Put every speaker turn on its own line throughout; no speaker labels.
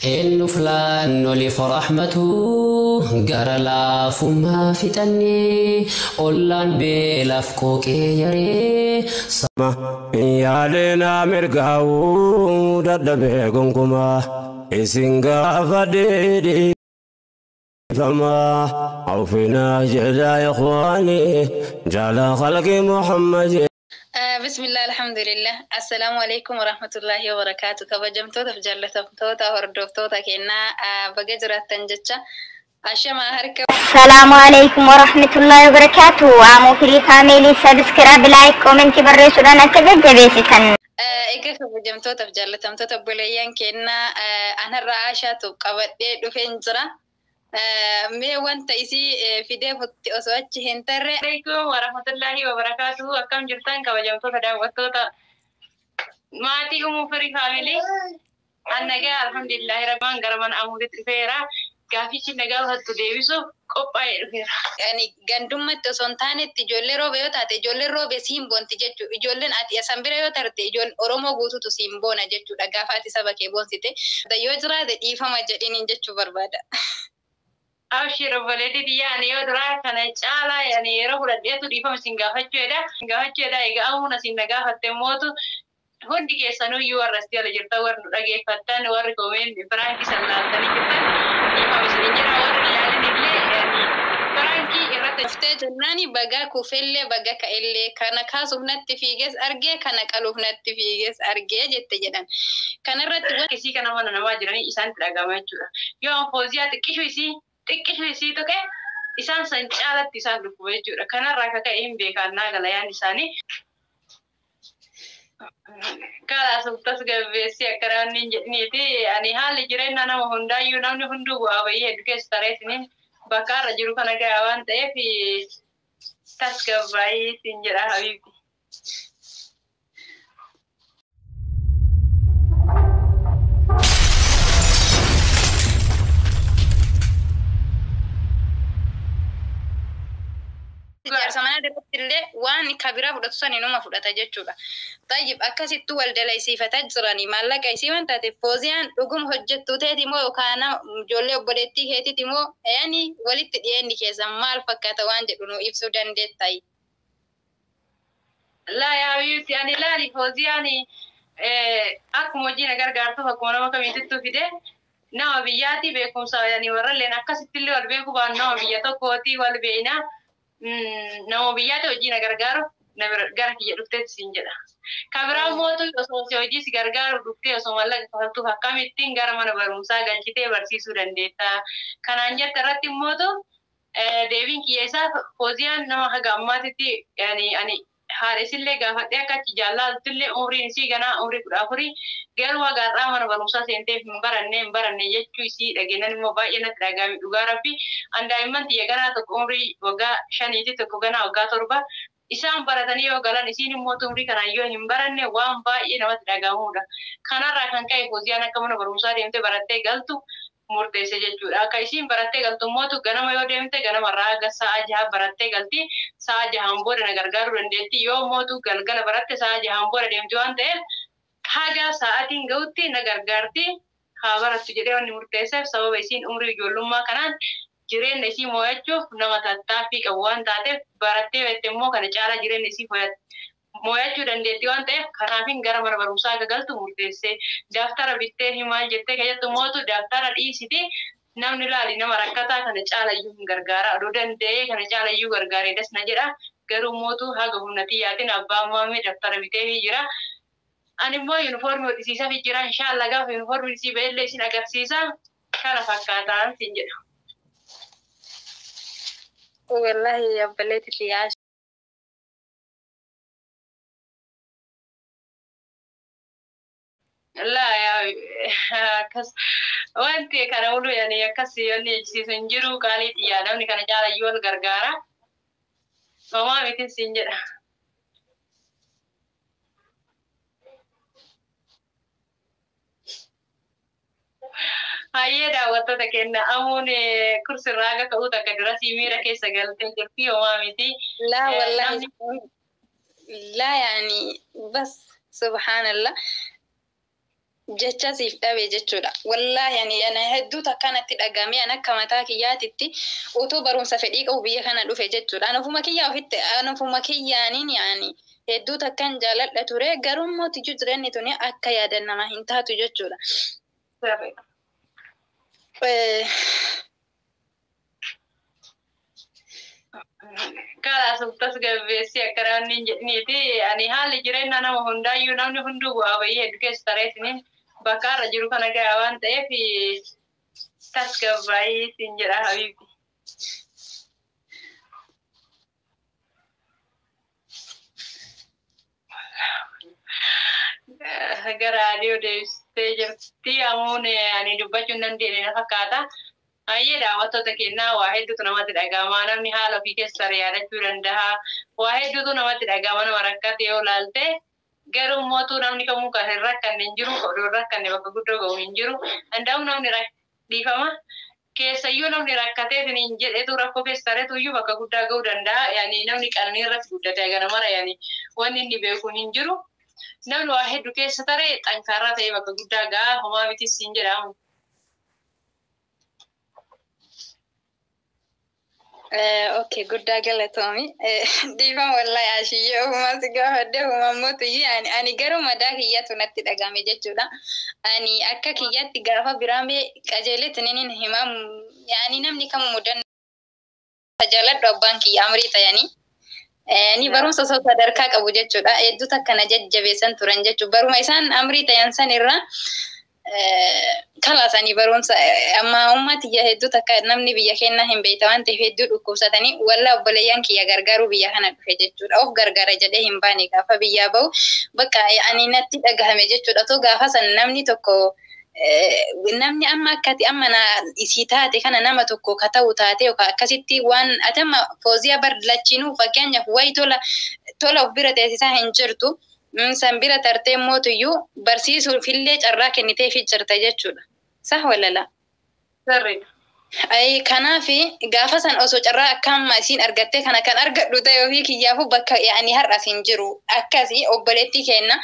Eenyuuf laannoliif rahmatu gara laafummaa fixannee ollaan beelaaf qooqee yaree.
Yaadeenaa mirgaa'uu dadhabee gonkumaa isin gaafadhee dhiifamaa awfinaa jedhaa ikhwaanii jala khalqi Muhammad.
Bismillah, alhamdulillah. Assalaamu alaikum warahmatullahi wabarakaatu. Kabajamtootaaf jaallatamtoota hordoftoota kennaa baga jiraattan jecha. Ashamaa harka.
Assalaamu alaikum warahmatullahi wabarakatuh. Amuu Firii Family subscribe, like, comment barreessuudhaan akka jajjabeessitan.
Egaa kabajamtootaaf jaallatamtoota obboleeyyan kennaa anarraa Aashaatu qabadhee dhufeen jira. Mee wanta isii fidee futti osoo achi hin tarre.
Alaikum warahmatullahi wabarakatuh. Akkam jirtan kabajamtoota daawwattoota maatii Umuu Firii Family? An nagaa, alhamdulillahi rabbiin gara mana Amuutti dhufeera. Gaafichi nagaa hattu deebisuuf qophaa'ee dhufeera.
Ani gandummatti osoo hin taanetti ijoollee roobe yoo taate ijoolleen roobe siin boonti jechuudha. Ijoolleen ati asan bira yoo tarte ijoolleen Oromoo guutuutu siin boona jechuudha. Gaafa ati saba kee boonsite. Yoo jiraate dhiifama jedhiniin jechuu barbaada.
Abshir obboleettii tiyyaa, ani yoo duraa kana caalaa ani yeroo fudhadheetu dhiifama isin gaafachuudha. Gaafachuudha egaa amuun asin na gaafatte mootu hundi keessanuyyuu warra asii ala jirtan, warri nu dhageeffattan, warri comment prank san laaltanii jirtan, dhiifama isin jira. Warri ilaalin illee prank irratti.
Dhuftee jennaani bagaa kufellee baga ka'ellee kana kaasuuf natti fiiges argee kana qaluuf natti fiiges argee jette jedhan. Kanarratti
Isii kana mana namaa jiranii isaanitti dhagahama jechuudha. Yoo an Fooziyaa xiqqishu isii tuqe isaan san caalatti isaan dhukkuba jechuudha. Kanarraa akka ka'e hin beekan naa gala yaan isaanii. Kalaas tasgabbeessi akka namni hin jedhiniiti. Ani haalli jireenya nama hundaayyuu namni hunduu bu'aa bahii hedduu keessa tareetiniin bakka har'a jiru kana gahaa waan ta'eef tasgabbaayii siin jedha habiibti.
Jaarsa manaa irratti illee waan kabiraa fudhatu san inuma fudhata jechuudha. Tayyib, akkasittuu wal dalaysiifataa jiranii maallaqa isii waan taateef Fooziyaan dhuguma hojjettuu teeti moo yookaan ijoollee obboleettii keetiiti moo yaani walitti dhiyeenyi keessan maal fakkaata waan jedhu nu ibsuu dandeettayi?
Laa yaa habiibti, ani laali, Fooziyaan akkuma hojii na gargaartuuf akkuma nama kamiitittuu fide nama biyyaati beekumsa yani warralleen akkasitti illee wal beekuu baanu nama biyya tokkooti wal beeyna. Nama biyyaati hojii na gargaaru gara kiyya dhufteetti siin jedha. Kan mootu osoo si hojii si gargaaru dhuftee osoo maallaqa kafaltuuf akkamittiin gara mana barumsaa galchitee barsiisuu dandeetta? Kanaan jette irratti immootu deebiin kiyya isaa Fooziyaan nama haga ammaatitti yani ani haadha isillee gaafadhee akka achi jaallatullee umriin isii ganaa umrii 14 garuu haga har'aa mana barumsaa seenteef hin baranne hin baranne jechuu isii dhageenyan immoo baay'ee natti dhagahame, dhugaa rabbi. An daa'imman tiyya ganaa tokko umrii waggaa 5ti, tokko ganaa waggaa 7. Isaan baratanii yoo galan isiin immoo umrii kanaan yoo hin baranne waan baay'ee namatti dhagahamudha. Kanarraa kan ka'e Fooziyaan akka mana barumsaa deemtee barattee galtu murteesse jechuudha. Akka isiin barattee galtu mootu ganama yoo deemte ganamarraa haga sa'a 6 barattee galti. Sa'a 6n booda na gargaaruu dandeetti. Yoo mootu galgala baratte sa'a 6n booda deemti waan ta'eef haga sa'aatiin gahutti na gargaarti. Haa barattu jedhee wanni murteesseef sababa isiin umrii ijoollummaa kanaan jireenya isii mo'achuuf nama tattaaffii qabu waan taateef barattee beekte immoo kana caalaa jireenya isii mo'achuu dandeetti waan ta'eef kanaafin gara mana barumsaa akka galtu murteesse. Daftara bittee himaa jettee keessattu mootu daftara dhiisiti namni laali nama rakkataa kana caalayyuu hin gargaara. Oduu danda'ee kana caalayyuu gargaaree das na jedha. Garuu mootu haga humna tiyyaatiin abbaan maamee daftara bitee jira. Ani immoo yuunifoormii hodhisiisaa jira. Inshaallah gaafa yuunifoormiin isii ba'ellee isin agarsiisa. Kana fakkaataan siin jedha.
Wallahi obboleetti tiyyaa
Laa yaa akkas wanti kana ulu yani akkas wanni jechisiisu hin jiru, qaalii xiyyaa, namni kana caalayyuu wal gargaara. Homaa mitin siin jedha. Hayyee daawwattoota kenna, amuun kursirraa akka ka'uu takka durasii miira keessa galtee jirti, homaa miti.
Laa wallahi laa yaani bas subhaanallah. Jecha siif dhabe jechuudha. Wallaahi ani ana hedduu takkanatti dhagame an akka mataa kiyyaatitti utuu barumsa fedhii qabu biyya kana dhufe jechuudha. An ofuma kiyyaa ofitti an ofuma kiyyaaniin yaani hedduu takkan jaaladha ture, garuu immoo tijju jireenyi tuni akka yaadan namaa hin taatu jechuudha.
Kalaas tasgabbeessi akka namni hin jedhiniiti. Ani haalli jireenya nama hundaayyuu namni hunduu bu'aa bahii hedduu keessa tareetiniin bakka har'a jiru kana gahaa waan ta'eef tasgabbaayii siin jedha habiibti. Gara adii deebistee jirti. Amuun ani dubbachuu hin dandeenye na fakkaata. Baay'ee daawwattoota kennaa waa hedduutu namatti dhagahama. Namni haala ofii keessa yaadachuu danda'a. Waa hedduutu namatti dhagahama nama rakkate yoo ilaalte. Garuu mootuu namni kamuu kan hin rakkanne hin jiru, oduu hin rakkanne bakka guddoo gahu hin jiru. Danda'u namni dhiifama. Keessayyuu namni rakkatee hin jedhetu rakkoo keessa tareetu iyyuu bakka guddaa gahuu danda'a. Yaani namni qananii irratti guddate gana mara yaani wanni inni beeku hin jiru. Namni waa hedduu keessa taree xankaarraa ta'ee bakka guddaa gahaa homaa mitis hin jedhamu.
Okay, guddaa galatoomi. Dhiifama wallahi ashiyyee ofumaa si gaafadhe ofumaa mootuyyii ani garuu madaa kiyyatu natti dhagame jechuudha. Ani akka kiyyatti gaafa biraa mee qajeeletti ninin himaa yaani namni kamu mudannoo jaaladhu abbaan kiyya amrii ta'anii. Ni barumsa osoo sadarkaa qabu jechuudha. Hedduu takka na jajjabeessan turan jechuudha. Baruma isaan amrii ta'an sanirra kalaasanii barumsa amma uummati kiyya hedduu takka namni biyya keenyaa hin beekta waan ta'eef hedduu dhukkubsatanii walla obboleeyyan kiyya gargaaruu biyya kana dhufe jechuudha. Of gargaara jedhee hin baane gaafa biyyaa bahu bakka ani natti dhagahame jechuudha. Otoo gaafa san namni tokko namni amma akkati amma na isii taate kana nama tokko ka ta'u taate yookaan akkasitti waan ati amma fooziyaa bar lachinuu fakkeenyaaf wayi tola tola of bira teessisaa hin jirtu. San bira tartee mootuyyuu barsiisuufillee carraa kenniteefii jirta jechuudha. Sah walala.
Sirriidha.
Kanaaf gaafa san osoo carraa akka amma isiin argattee kana kan argadhu ta'e ofii kiyyaafuu bakka ani har'as hin jiru. Akkasii obboleettii kenna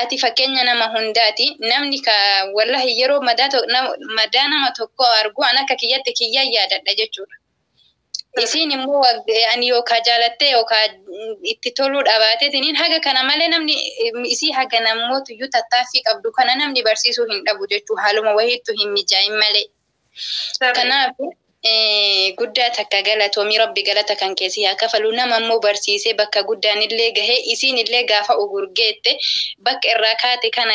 ati fakkeenya nama hundaati. Namni ka wallahi yeroo madaa nama tokko argu an akka kiyyatti kiyyaan yaadadha jechuudha. Isiin immoo ani yookaan jaalattee yookaan itti toluu dhabaateetiniin haga kana malee namni isii haga namootuyyuu tattaaffii qabdu kana namni barsiisuu hin dhabu jechuudha. Haaluma wayiittu hin mijaa'in malee. Kanaaf guddaa takka galatoomii rabbi galata kan keessi haa kafalu nama immoo barsiisee bakka guddaan illee gahee isiin illee gaafa ugurgeette bakka irraa kaate kana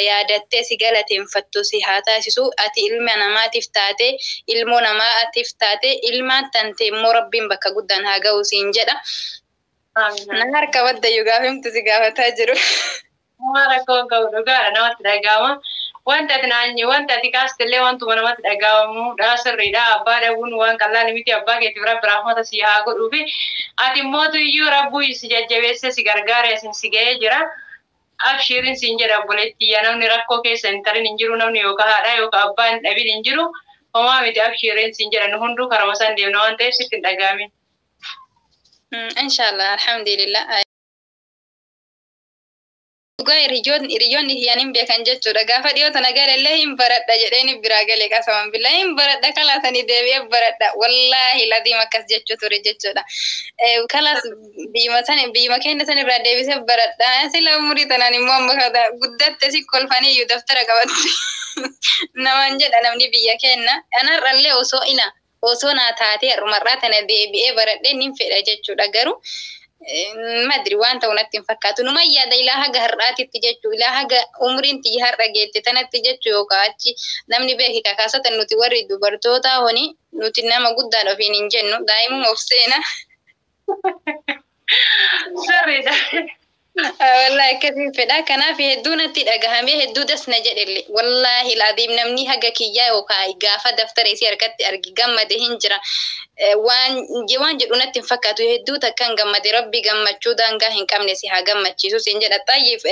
yaadattee si galateeffattu si haa taasisu. Ati ilma namaatiif taate ilmoo namaatiif taate ilmaan tante immoo rabbiin bakka guddaan haa ga'u siin jedha. Na harka baddayyuu gaafimtu si gaafataa jiru.
Nama rakkoon qabu dhugaadha namatti dhagahama. Wanta ati naanyi wanta ati kaastillee wantuma namatti dhagahamudha sirriidha. Abbaa dhabuun waan qallaan miti abbaa keetiif rabbi rahmata si haa godhuufi ati immootu iyyuu rabbuu si jajjabeesse si gargaare isin si ga'ee jira. Abshiirin siin jedha obboleettii namni rakkoo keessa hin tarin hin jiru namni yookaan haadha yookaan abbaa hin dhabin hin jiru. Homaa miti abshiirin siin jedha nu hunduu karama san deemna waan ta'eef sitti hin dhagahamin.
Inshallah alhamdulillah. Dhugaa hiriyoonni kiyyaan hin beekan jechuudha. Gaafa dhiyoo tana galallee hin baradha jedheen biraa galee qasaman billaa hin baradha kalaasanii deebi'ee baradha. Wallaahi ladiim akkas jechuu ture jechuudha. Kalaas biyyuma sana biyyuma keenya sana irraa deebisee baradha. Sila umurii tanaan immoo amma kana guddatte si kolfanii iyyuu daftara qabatte. Namaan jedha namni biyya keenya. Anarrallee osoo ina osoo naa taatee har'umarraa tana deebi'ee baradhee nin fedha jechuudha. Garuu madri waan ta'u natti hin fakkaatu. Numa yaada ilaa haga har'aatitti jechuu ilaa haga umriin tiyya har'a geette tanatti jechuu yookaan achi namni beeki kakaasatan nuti warri dubartoota honi nuti nama guddaan ofiin hin jennu daa'imuma of seena.
Sirriidha.
Wallaahi akkasiin fedha. Kanaaf hedduu natti dhagahamee hedduu das na jedhelle. Wallaahi laadiim namni haga kiyyaa yookaan gaafa daftara isii harkatti argi gammade hin jira. Waan jedhu natti hin fakkaatu hedduu takkan gammade rabbi gammachuu daangaa hin qabne si haa gammachiisu siin jedha. Xayyiif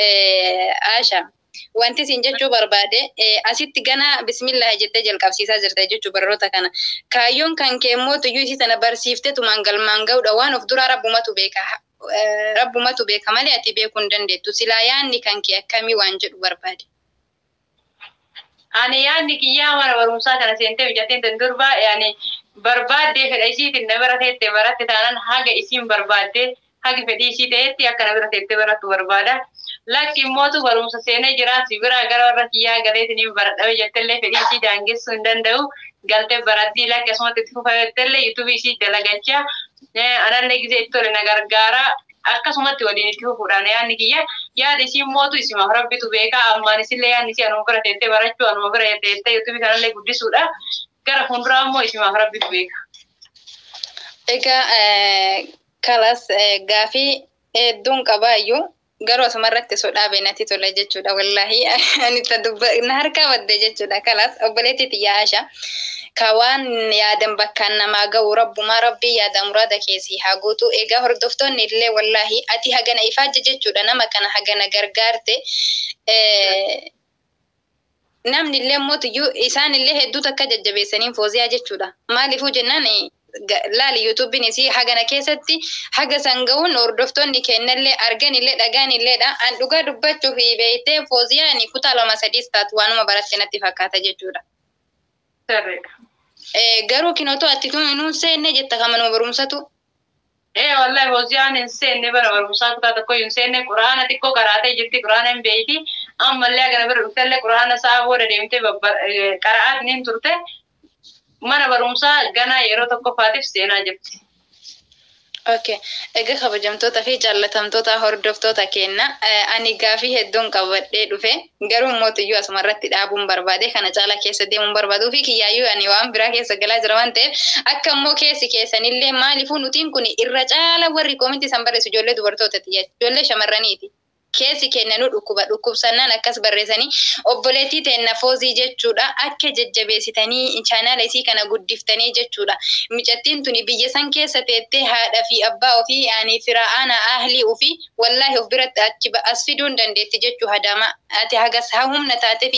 Aasha. Wanti siin jechuu barbaade asitti gana bismillah jettee jalqabsiisaa jirta jechuu barnoota kana. Kaayyoon kan kee immoo tuyyuu isii tana barsiiftee tumaan galmaan ga'uudha waan of duraa rabbumatu beeka. Rabbumatu beeka malee ati beekuu hin dandeettu. Silaa yaanni kan kee akkamii waan jedhu barbaade.
Ani yaadni kiyyaa mana barumsaa kana seentee mijateen tan durbaa yaani barbaaddee fedha isiitiin na bira teettee baratte taanaan haga isiin barbaaddee haga fedhii isii ta'etti akka na bira teettee barattu barbaada. Lakki immootu barumsa seenee jira si biraa gara warra kiyyaa galeetiin baradhabe jettellee fedhii isii daangessuu hin danda'u. Galtee barattii lakki asumatti itti fufa jettellee yuutuubii isii dalagachaa anallee gizee itti tole na gargaara. Akkasumatti waliin itti fufuudhaan yaadni kiyya yaada isii mootu isima rabbitu beekaa ammaan isillee yaadni isii anuma bira teettee barachuu anuma bira teettee yuutuubii kanallee guddisuudha. Gara fuulduraa immoo isimaaf rabbitu beeka.
Egaa kalas gaafii hedduun qabaayyuu garuu asumarratti osoo dhaabee natti tola jechuudha wallaahi ani na harkaa badde jechuudha kalas obboleettii tiyya Asha. Ka waan yaadan bakkaan namaa ga'u rabbumaa rabbii yaada muraada keessi haa guutu. Egaa hordoftoonni illee wallaahi ati hagana ifaajja jechuudha nama kana hagana gargaarte. Namni illee mootiyyuu isaan illee hedduu takka jajjabeessaniin fooziyaa jechuudha. Maaliifuu jennaan laali yuutuubiin isii hagana keessatti haga san ga'uun hordoftoonni kennallee arganillee dhagaanilleedha. An dhugaa dubbachuuf beektee fooziyaan kutaa lama sadiis taatu waanuma baratte natti fakkaata jechuudha.
Sirriidha.
Garuu kinotoo ati nuun seenne jetta kamanuma barumsatu.
Wallahi fooziyaan hin seenne bara barumsaa kutaa tokko hin seenne quraana xiqqoo qaraatee jirti quraana hin beeyti ammallee hagana bira dhuftellee quraana isaa booda deemtee qara'aat niin turte mana barumsaa ganaa yeroo tokkoffaatiif seenaa jirti.
Okay. Egaa kabajamtoota fi jaallatamtoota hordoftoota kenna. Ani gaafii hedduun qabadhee dhufe garuu mootiyyuu asumarratti dhaabuun barbaade kana caalaa keessa deemuun barbaaduu fi kiyyaayyuu ani waan biraa keessa galaa jira waan ta'eef akka immoo keessi keessanillee maaliifuu nutiin kun irra caala warri koominti san barreessu ijoollee dubartootaati ijoollee shamarraniiti. Keessi kennanuu dhukkuba dhukkubsannaan akkas barreessanii obboleettii teenna foozii jechuudha akka jajjabeessitanii chaanaala isii kana guddiftanii jechuudha. Micattiin tuni biyya san keessa teettee haadha fi abbaa ofii ani firaa'aana ahlii ofii wallaahi of biratti achi as fiduu hin dandeetti jechuu hadaama. Ati hagas haa humna taateef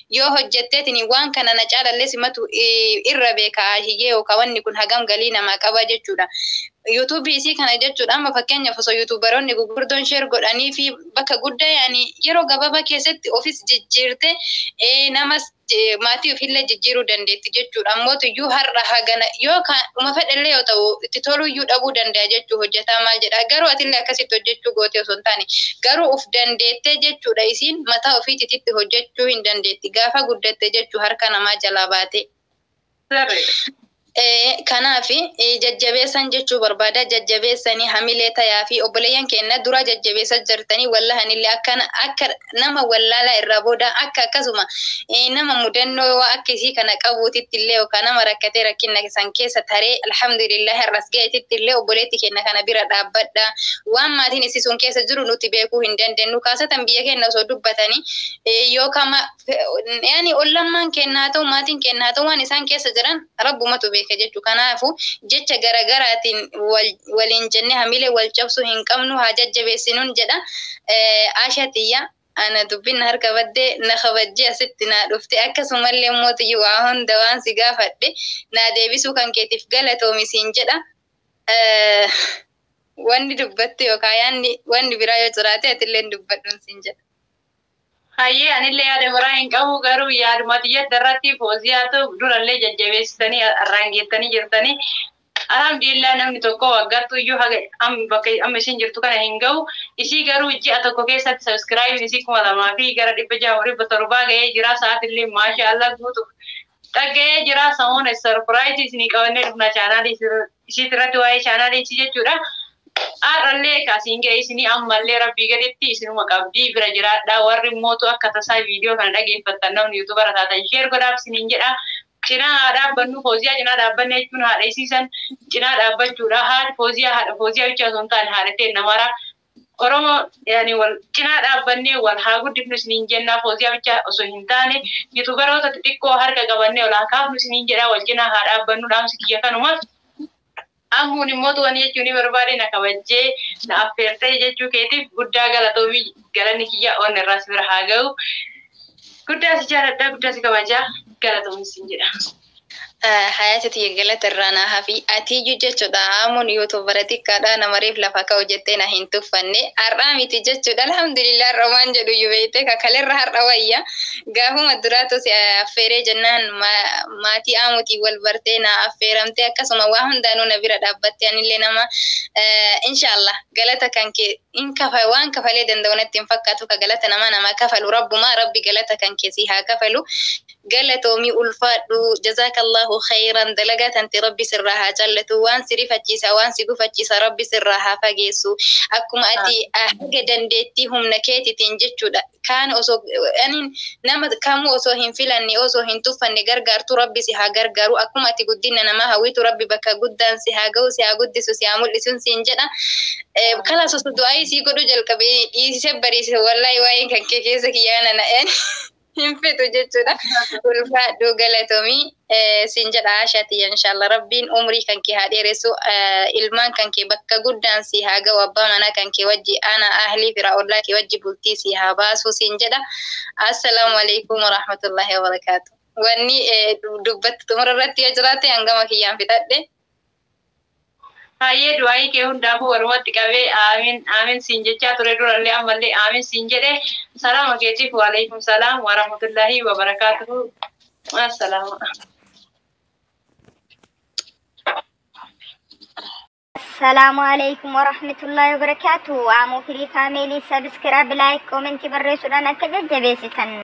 yoo hojjetteetiin waan kana na caalallee simatu irra beekaa hiyyee yookaan wanni kun hagam galii namaa qaba jechuudha. Yuutuubii isii kana jechuudha amma fakkeenyaaf osoo yuutuubaroonni gurguddoon sheer godhanii fi bakka guddaa yaani yeroo gabaabaa keessatti ofis jijjiirte namas maatii ofiillee jijjiiruu dandeetti jechuudha. Ammootu iyyuu har'a hagana yoo uma fedhallee yoo ta'u itti toluyyuu dhabuu danda'a jechuu hojjetaa maal jedha garuu atillee akkasitti hojjechuu goote osoo hin taane garuu uf dandeettee jechuudha isiin mataa ofiititti hojjechuu hin dandeetti gaafa guddatte jechuu harka namaa jalaa baate.
Sirriidha.
Kanaaf jajjabeessan jechuu barbaada jajjabeessanii hamilee tayaa fi obboleeyyan keenya dura jajjabeessa jirtanii wallahanillee akka nama wallaalaa irraa booda akka akkasuma nama mudannoo akka isii kana qabuutitti illee yookaan nama rakkatee rakkina san keessa taree alhamdulillah har'as ga'eetitti illee obboleetti keenya kana bira dhaabbadha waan maatiin isii sun keessa jiru nuti beekuu hin dandeenyu kaasatan biyya keenya osoo dubbatanii yookaan yaani ollammaan keenya haa ta'u maatiin keenya haa ta'u waan isaan keessa jiran rabbumatu beeka jechuu kanaafu jecha garagaraatiin waliin jennee hamilee wal cabsuu hin qabnu haa jajjabeessinuun jedha. Ashatiyya ana dubbin harka baddee na kabajjee asitti naa dhufte akkasumallee mootiyyuu waa hunda waan si gaafadhe naa deebisuu kan keetiif galatoomi siin jedha. Wanni dubbattu yookaan yaanni wanni biraa yoo jiraate atillee dubbadhuun siin jedha.
Hayyee anillee yaada biraa hin qabu garuu yaaduma xiyyatti irratti fooziyaatu durallee jajjabeessitanii arraangeettanii jirtanii. Alhamdulillah namni tokko waggaattu iyyuu haga bakka amma isin jirtu kana hin ga'u. Isii garuu ji'a tokko keessatti sabiskiraayibiin isii 2600 ga'ee jira. Sa'aatillee maasha Allah guutuuf dhagga'ee jira. Samoona sarpiraayizii isinii qabannee dhufna chaanaalii isii irratti waa'ee chaanaalii isii jechuudha. Har'allee kaasiin ga'e isinii ammallee rabbii gaditti isinuma qabdii bira jiraadha. Warri mootu akka tasaa viidiyoo kana dhageeffattan namni yuutuubara taatan sheer godhaaf isiniin jedha. Cinaa dhaabbannu fooziyaa cinaa dhaabbanne jechuun haadha isiisan cinaa dhaabbachuudha. Haadhi fooziyaa haadha fooziyaa bicha osoo hin taane haadha ta'e namara. Oromoo yaani wal cinaa dhaabbannee wal haa guddifnu isiniin jenna fooziyaa bicha osoo hin taane yuutuubaroota xixiqqoo harka qabannee ol haa kaafnu isiniin jedha wal cinaa haa dhaabbannu dhaamsi kiyya kanuma. Ammuun immoo tuwani jechuun barbaade na kabajjee na affeertee jechuu keetiif guddaa galatoomii galanni kiyya onni irraa si bira haa ga'u. Guddaa si jaaladha guddaa si kabajaa galatoomii siin jedha.
Hayaati tiyya galata irraa naa hafi atiyyuu jechuudha aamuun yuutuubara xiqqaadha namareef lafa ka'u jettee na hin tuffanne har'aa miti jechuudha alhamdulillah har'a waan jedhu iyyuu beekte kakalerra har'a wayya gaafuma duraatu si affeeree jennaan maatii aamuutiin wal bartee na affeeramtee akkasuma waa hundaanuu na bira dhaabbatte anillee nama inshaallah galata kan kee in kafa waan kafalee danda'u natti hin fakkaatu ka galata nama nama kafalu rabbumaa rabbi galata kan kee si haa kafalu galatoomii ulfaadhu jazaakallahu khayran dalagaa tanti rabbi sirraa haa jaallatu waan si rifachiisa waan si gufachiisa rabbi sirraa haa fageessu akkuma ati haga dandeettii humna keetitiin jechuudha kaan osoo anin nama kamuu osoo hin filanne osoo hin tuffanne gargaartu rabbi si haa gargaaru akkuma ati guddina namaa hawwitu rabbi bakka guddaan si haa ga'u si haa guddisu si haa mul'isu siin jedha kalaas osoo du'aa sii godhu jalqabee dhiisee bariise wallaahi waa'een kan kee keessa kiyyaana na'een hin fixu jechuudha. Ulfaadhu galatoomii siin jedha Ashaatiyya inshallah rabbiin umrii kan kee haa dheeressu ilmaan kan kee bakka guddaan si haa ga'u abbaa manaa kan kee wajji ana ahlii fira ollaa kee wajji bultii si haa baasu siin jedha. Assalaamu alaikum warahmatullahi wabarakaatu. Wanni dubbattu xumura irratti yoo jiraate hangama kiyyaan fixadhe.
Hayyee du'aayii kee hundaafuu walumatti qabee aamin aamin siin jechaa ture durallee ammallee aamin siin jedhe salaama keetiif waalaikum salaam warahmatullaahi wabarakaatuhu. Assalaama.
Assalaamu alaikum warahmatullahi wabarakaatu. Aamoo firii faamilii sabiskiraayib laayik koomentii barreessuudhaan akka jajjabeessitan.